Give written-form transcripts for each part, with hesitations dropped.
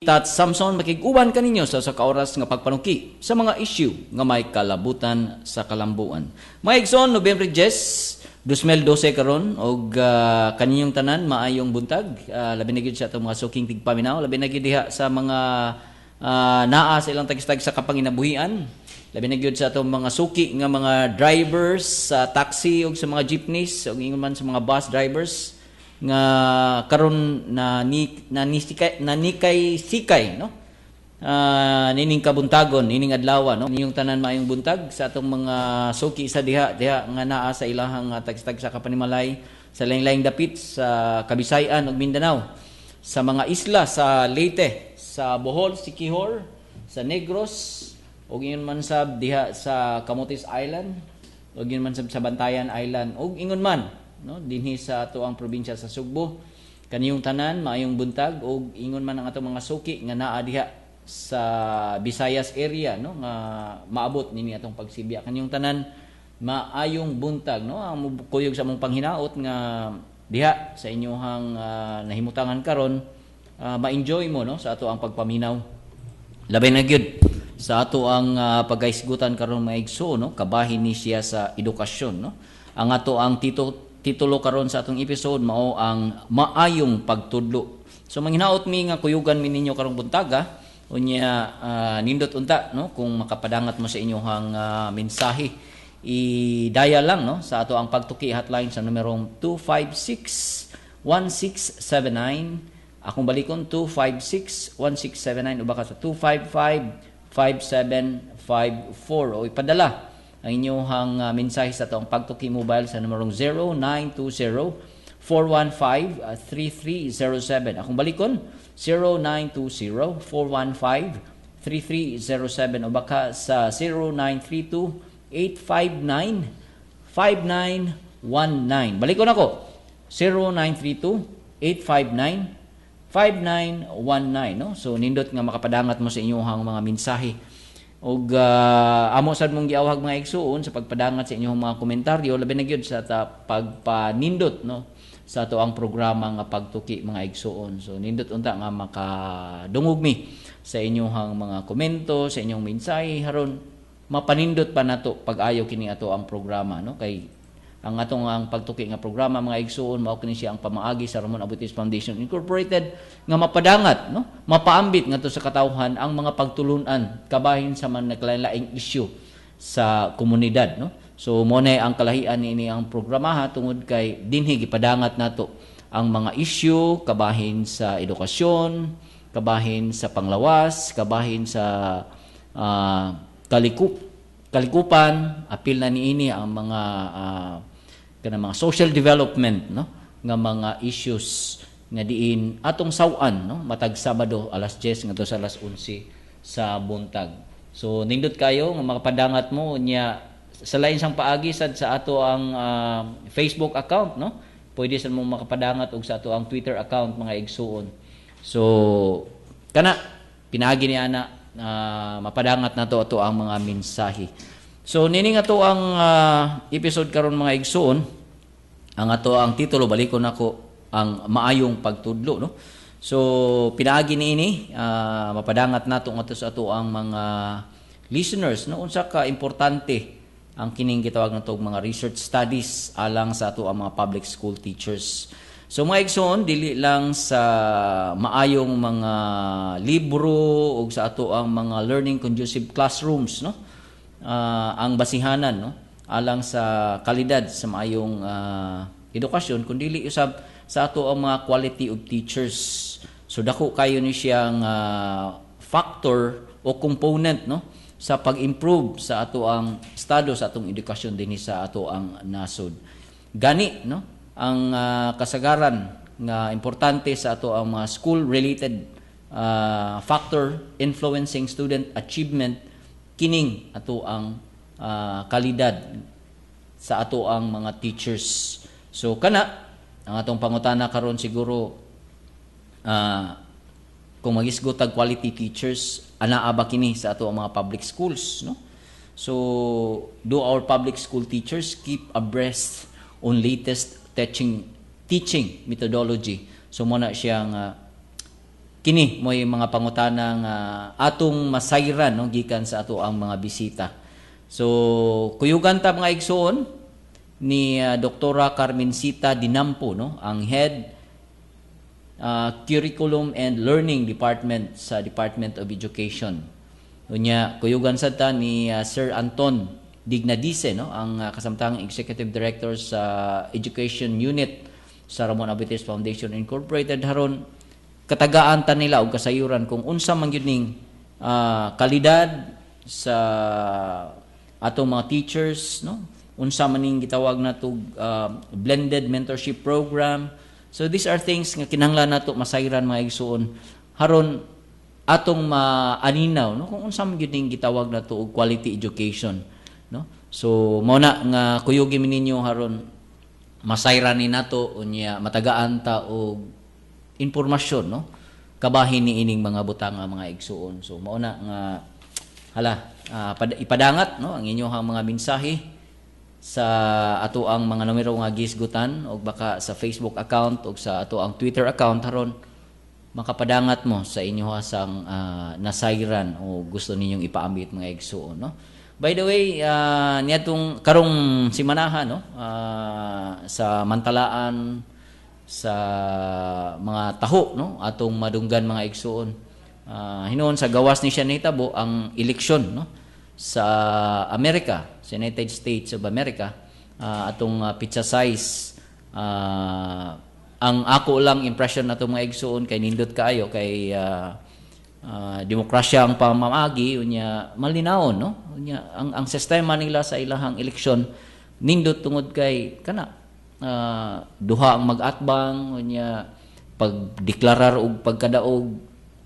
Tat Samson makig-uban kaninyo sa usa ka oras nga pagpanuki sa mga issue nga may kalabutan sa kalambuan. Mga igsoon, Nobyembre 10, 2012 karon og kaninyong tanan, maayong buntag. Labi na gyud sa atong mga suking tigpaminaw, labi na gyud diha sa mga naa sa ilang tagis-tag sa kapanginabuhian. Labi na gyud sa atong mga suki nga mga drivers sa taxi ug sa mga jeepneys ug ingon man sa mga bus drivers nga karon na ni na nisikay na nikay sikay, no, nining kabuntagon, nining adlaw, no. Ninyong tanan, maayong buntag sa atong mga suki sa diha diha nga naa sa ilahang tagstag sa kapanimalay sa laing-laing dapit sa Kabisayan ug Mindanao, sa mga isla sa Leyte, sa Bohol, Siquijor, sa Negros ug ingon man sab diha sa Camotes Island ug ingon man sab sa Bantayan Island ug ingon man, no, dinhi sa ato ang probinsya sa Sugbo. Kaniyong tanan, maayong buntag ug ingon man ang atong mga suki nga naa diha sa Visayas area, no, nga maabot nini atong pagsibya. Kaniyong tanan, maayong buntag, no. Ang kuyog sa among panghinaot nga diha sa inyong nahimutangan karon, ma-enjoy mo, no, sa ato ang pagpaminaw, labi na gyud sa ato ang pagkaisgutan karon, mga igsoon, no, kabahin ni siya sa edukasyon, no. Ang ato ang titulo karon sa atong episode mao ang maayong pagtudlo. So manghinaot mi nga kuyugan mi ninyo karong buntaga. Unya nindot unta, no, kung makapadangat mo sa inyong mensahe. I-dial lang, no, sa ato ang Pagtuki hotline sa numerong 256 1679. Akong balikon, 256 1679 o baka sa 255 5754 o ipadala ang inyong mensahe sa atong Pagtuki mobile sa numerong 0920 415 3307. Akong balikon, 0920 415 3307 o baka sa 0932 859 5919. Balikon ako, 0932 859 5919, no. So nindot nga makapadangat mo sa inyong mga mensahe og amo sad mong giawhag, mga igsuon, sa pagpadangat sa inyong mga komentaryo, labi na gyud sa pagpanindot, no, sa ato ang programa nga Pagtuki, mga igsuon. So nindot unta nga makadungog mi sa inyong mga komento, sa inyong mensahe, haron mapanindot pa nato pag-ayo kini ato ang programa, no, kay ang atong ang Pagtuki nga programa, mga igsuon, mao kini siya ang pamaagi sa Ramon Aboitiz Foundation Incorporated nga mapadangat, no, mapaambit ngadto sa katawhan ang mga pagtulunan kabahin sa man naglain-laing issue sa komunidad, no. So mo na ang kalahian niini ang programaha tungod kay dinhi gipadangat nato ang mga issue kabahin sa edukasyon, kabahin sa panglawas, kabahin sa kalikupan, apil na niini ang mga kanang mga social development, no, nga mga issues nga diin atong saw-an, no, matag Sabado alas 10 ngadto sa alas 11 sa buntag. So nindot kayo nga makapadangat mo niya sa lain sang paagi sad sa ato ang Facebook account, no. Pwede sad mo makapadangat og sa ato ang Twitter account, mga igsuon. So kana pinaagi ni ana mapadangat nato ato ang mga mensahe. So nini nga to ang episode karon, mga igsuon, ang ato ang titulo, balikon nako, ang maayong pagtudlo, no. So pinaagi niini mapadangat nato ngadto sa ato ang mga listeners, no, unsa ka importante ang kining gitawag nato og mga research studies alang sa ato ang mga public school teachers. So mga igsoon, dili lang sa maayong mga libro ug sa ato ang mga learning conducive classrooms, no, ang basihanan, no, alang sa kalidad sa maayong edukasyon, kundi usab sa ato ang mga quality of teachers. So dako kayo ni siyang factor o component, no, sa pag-improve sa ato ang estado sa atong edukasyon dinhi sa ato ang nasod. Gani, no, ang kasagaran nga importante sa ato ang mga school related factor influencing student achievement, kining ato ang kalidad sa ato ang mga teachers. So kana ang atong pangutana karon siguro, kung magisgot tag quality teachers, anaa ba kini sa ato ang mga public schools, no? So do our public school teachers keep abreast on latest teaching methodology? So mo na siyang Kini mo'y mga pangutana nga atong masayran, no, gikan sa ato ang mga bisita. So kuyugan ta, mga igsoon, ni Doktora Carmencita Dinampo, no, ang head Curriculum and Learning Department sa Department of Education. Unya kuyugan sad ta ni Sir Anton Dignadice, no, ang kasamtang Executive Director sa Education Unit sa Ramon Aboitiz Foundation Incorporated, haron katagaan ta nila og kasayuran kung unsa man gyud ning kalidad sa atong mga teachers, no, unsa man ning gitawag nato blended mentorship program. So these are things nga kinahanglan nato masayran, mga igsuon, haron atong maaninaw, no, kung unsa man gyud ning gitawag nato og quality education, no. So mao na nga kuyugi mi ninyo haron masayran ni nato, unya matagaan ta og impormasyon, no, kabahin ni ining mga butang nga, mga igsuon. So mao na nga hala, ipadangat, no, ang inyong mga mensahe sa ato ang mga numero nga gisgutan og baka sa Facebook account og sa ato ang Twitter account, haron makapadangat mo sa inyo sang nasayran o gusto ninyong ipaambit, mga igsuon, no. By the way, niadtong karong simanaha, no, sa mantalaan sa mga taho, no, atong madunggan, mga igsuon, hinuon sa gawas ni siya nahitabo ang eleksyon, no, sa Amerika, sa United States of America, atong petsa 6. Ang ako lang impression nato, mga igsuon, kay nindot kaayo kay demokrasya ang pamamaagi, unya malinawon, no, unya ang sistema nila sa ilahang eleksyon nindot tungod kay kana duha ang mag-atbang, unya pagdeklarar og pagkadaog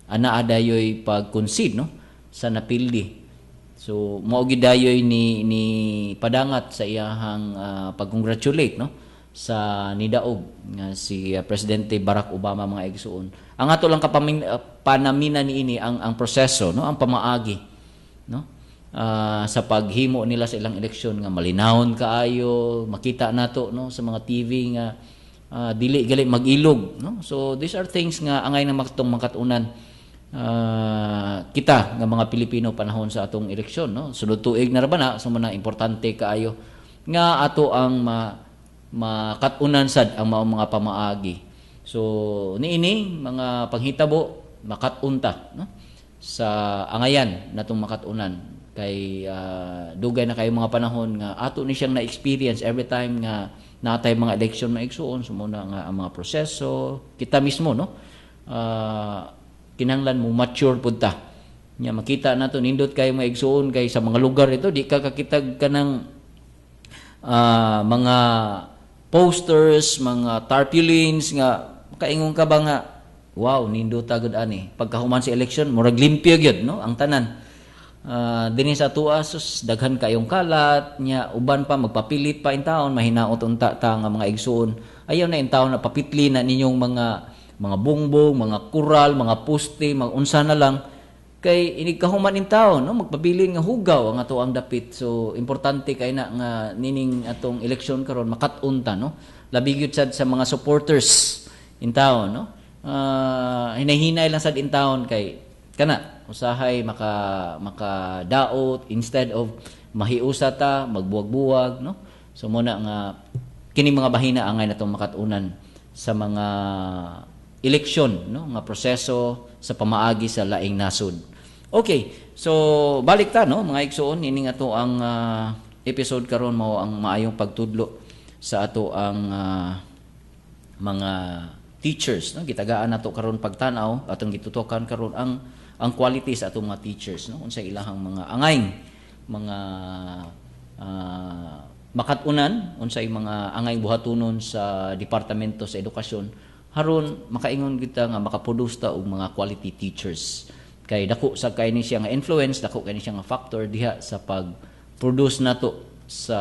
ana adayoy pag-concede, no, sa napildi. So mao gid dayoy ni padangat sa iyahang pag-congratulate, no, sa nidaog nga si Presidente Barack Obama, mga igsuon. Ang ato lang panamina niini ang proseso, no, ang pamaagi, no, sa paghimo nila sa ilang eleksyon nga malinawon kaayo, makita nato, no, sa mga TV nga dili gali mag-ilog, no. So these are things nga angay na matong makatunan kita nga mga Pilipino panahon sa atong eleksyon, no. Sunod tuig na ra ba na, so na importante kaayo nga ato ang makat-unan sad ang maong mga pamaagi. So niini mga panghitabo makat-un ta, no, sa angayan natong makat-unan kay dugay na kayo mga panahon nga ato ni siyang na-experience every time nga natay mga election, mga igsuon. So muna nga ang mga proseso kita mismo, no, kinahanglan mo mature pud ta nya. Makita nato nindot kayo, mga igsuon, kay sa mga lugar ito di ka kakitag kanang mga posters, mga tarpaulins nga makaingon ka ba nga, "Wow, nindot gud ani." Pagkahuman sa election, murag limpyo gyud, no, ang tanan. Dinhi sa atoa, sus, daghan kayong kalat nya, uban pa magpapilit pa intawon, mahinaot unta ta nga mga igsuon. Ayaw na intawon na papitli na ninyong mga bongbong, mga kural, mga poste, mga unsa na lang, kay inig kahuman intawon, no, magpabilin nga hugaw ang ato ang dapit. So importante kay na nga nining atong eleksyon karon makat-un ta, no, labi gyud sad sa mga supporters intawon, no. Hinay-hinay lang sad intawon kay kana usahay maka makadaot instead of mahiusa ta magbuwag-buwag, no. So muna nga kini mga bahina angay natong makat-unan sa mga eleksyon, no, nga proseso sa pamaagi sa laing nasod. Okay, so balik ta, no, mga igsuon, ini nga to ang episode karon mao ang maayong pagtudlo sa ato ang mga teachers, no. Gitagaan nato karon pagtan-aw, atong gitutukan karon ang qualities sa atong mga teachers, no, unsa ilahang mga angay mga makat-unan, unsay mga angay buhatonon sa departamento sa edukasyon haron makaingon kita nga makaproduce ta og mga quality teachers, kay dako sa kay ni siya nga influence, dako kay ni siya nga factor diha sa pag-produce nato sa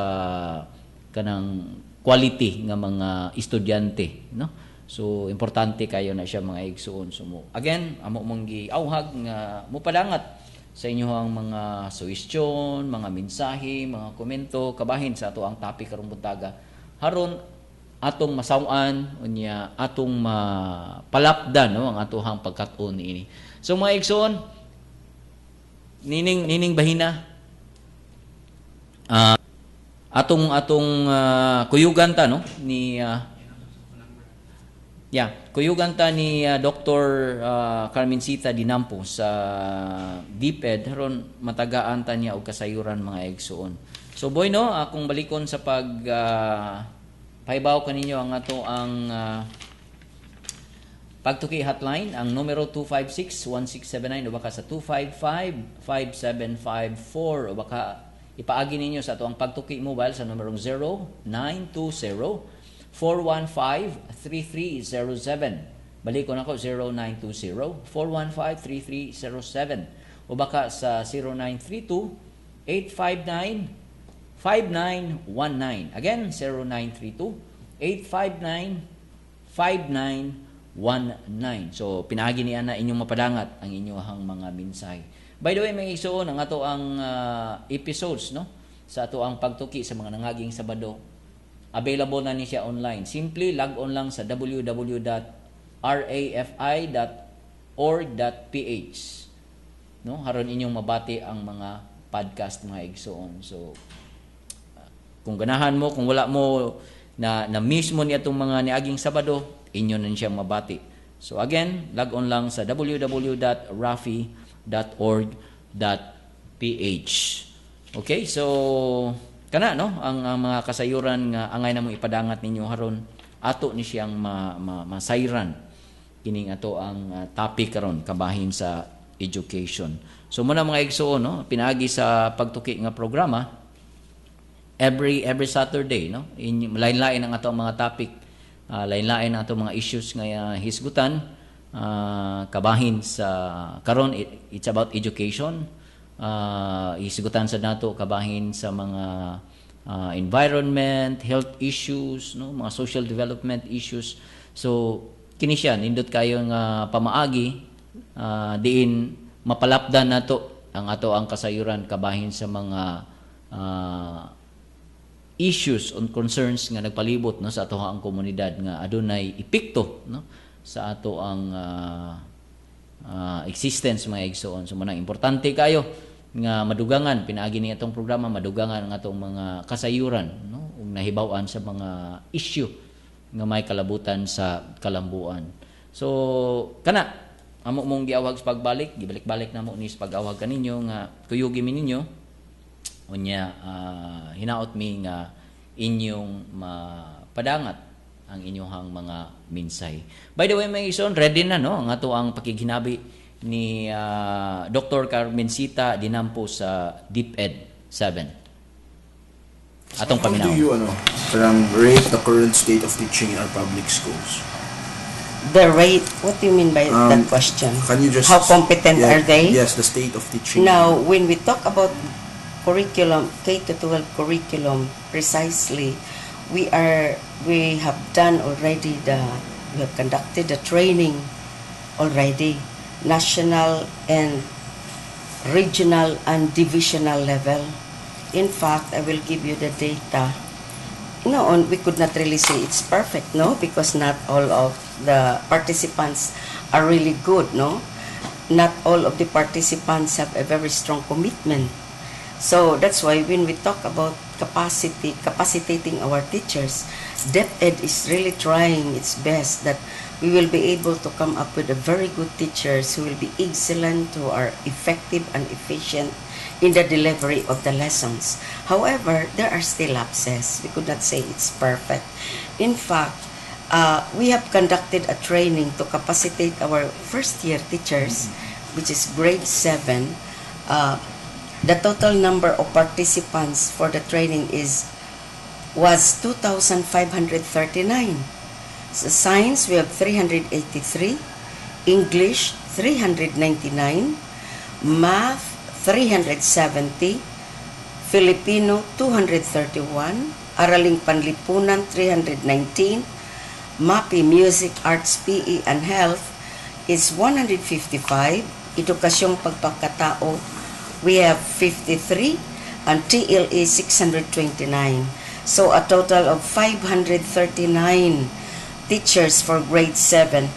kanang quality nga mga estudyante, no. So importante kayo na siya, mga igsuon. So mo again, amo mong giauhag nga mopadangat sa inyohang mga suhestyon, mga mensahe, mga komento kabahin sa ato ang topic karong buntaga, haron atong masaw-an, unya atong mapalapdan, no, ang atohang pagkat-on niini. So mga igsoon, nining bahina, atong kuyugan ta, no, ni yeah, kuyugan ta ni Dr. Carmencita Dinampo sa DepEd aron matagaan ta niya og kasayuran, mga igsoon. So boy, no, akong balikon sa pag pahibaw kaninyo ang ato ang Pagtuki hotline, ang numero 256-1679 o baka sa 255-5754 o baka ipaagi ninyo sa ato ang Pagtuki mobile sa numerong 0920-415-3307. Balik ko nako, 0920-415-3307 o baka sa 0932-859-5919. Again, 0932-859-5919. So, pinaagi niya na inyong mapadangat ang inyong mga mensahe. By the way, mga igsoon, ang ato ang episodes, no, sa ato ang Pagtuki sa mga nangaging Sabado, available na ni siya online. Simply log on lang sa www.rafi.org.ph, no, haron inyong mabati ang mga podcast, mga igsoon. So kung ganahan mo, kung wala mo na na mismo ni atong mga niaging Sabado, inyo na siyang mabati. So again, log on lang sa www.rafi.org.ph. Okay, so kana, no, ang mga kasayuran nga angay namong ipadangat ninyo haron ato ni siyang masayran kining ato ang topic karon kabahin sa education. So muna, mga igsoon, no, pinaagi sa Pagtuki nga programa every Saturday, no, in lain-lain ang ato ang mga topic, lain-lain ang ato mga issues nga hisgutan kabahin sa karon it's about education. Hisgutan sa nato kabahin sa mga environment, health issues, no, mga social development issues. So kini siya nindot kayo nga pamaagi diin mapalapdan nato ang ato ang kasayuran kabahin sa mga issues on concerns nga nagpalibot, no, sa ato ang komunidad nga adunay epekto, no, sa ato ang existence, mga igsoon. So manang importante kayo nga madugangan pinaagi ni atong programa, madugangan ang atong mga kasayuran, no, ug nahibaw-an sa mga issue nga may kalabutan sa kalambuan. So kana amo mong giawhag sa pagbalik, gibalik-balik namo ni sa pag-awhag kaninyo nga kuyugi mi ninyo, unya hinaot mi nga inyong mapadangat ang inyong mga minsay. By the way, mga igsoon, ready na, no, ang ato ang pakighinabi ni Dr. Carmencita Dinampo sa DepEd 7. Atong How do paminaw. You ano, parang rate the current state of teaching in our public schools? The rate, what do you mean by that question? Can you just How competent Yeah, are they? Yes, the state of teaching. Now, when we talk about curriculum, K to 12 curriculum, precisely, we have done already we have conducted the training already, national and regional and divisional level. In fact, I will give you the data. No, and we could not really say it's perfect, no, because not all of the participants are really good, no. Not all of the participants have a very strong commitment. So that's why when we talk about capacity, capacitating our teachers, DepEd is really trying its best that we will be able to come up with a very good teachers who will be excellent, who are effective and efficient in the delivery of the lessons. However, there are still lapses. We could not say it's perfect. In fact, we have conducted a training to capacitate our first year teachers, which is grade 7. The total number of participants for the training is was 2,539. Sa science, we have 383, English, 399, Math, 370, Filipino, 231, Araling Panlipunan, 319, MAPI, Music, Arts, PE, and Health is 155, Edukasyong Pagpakatao, we have 53, and TLE 629. So a total of 539 teachers for grade 7.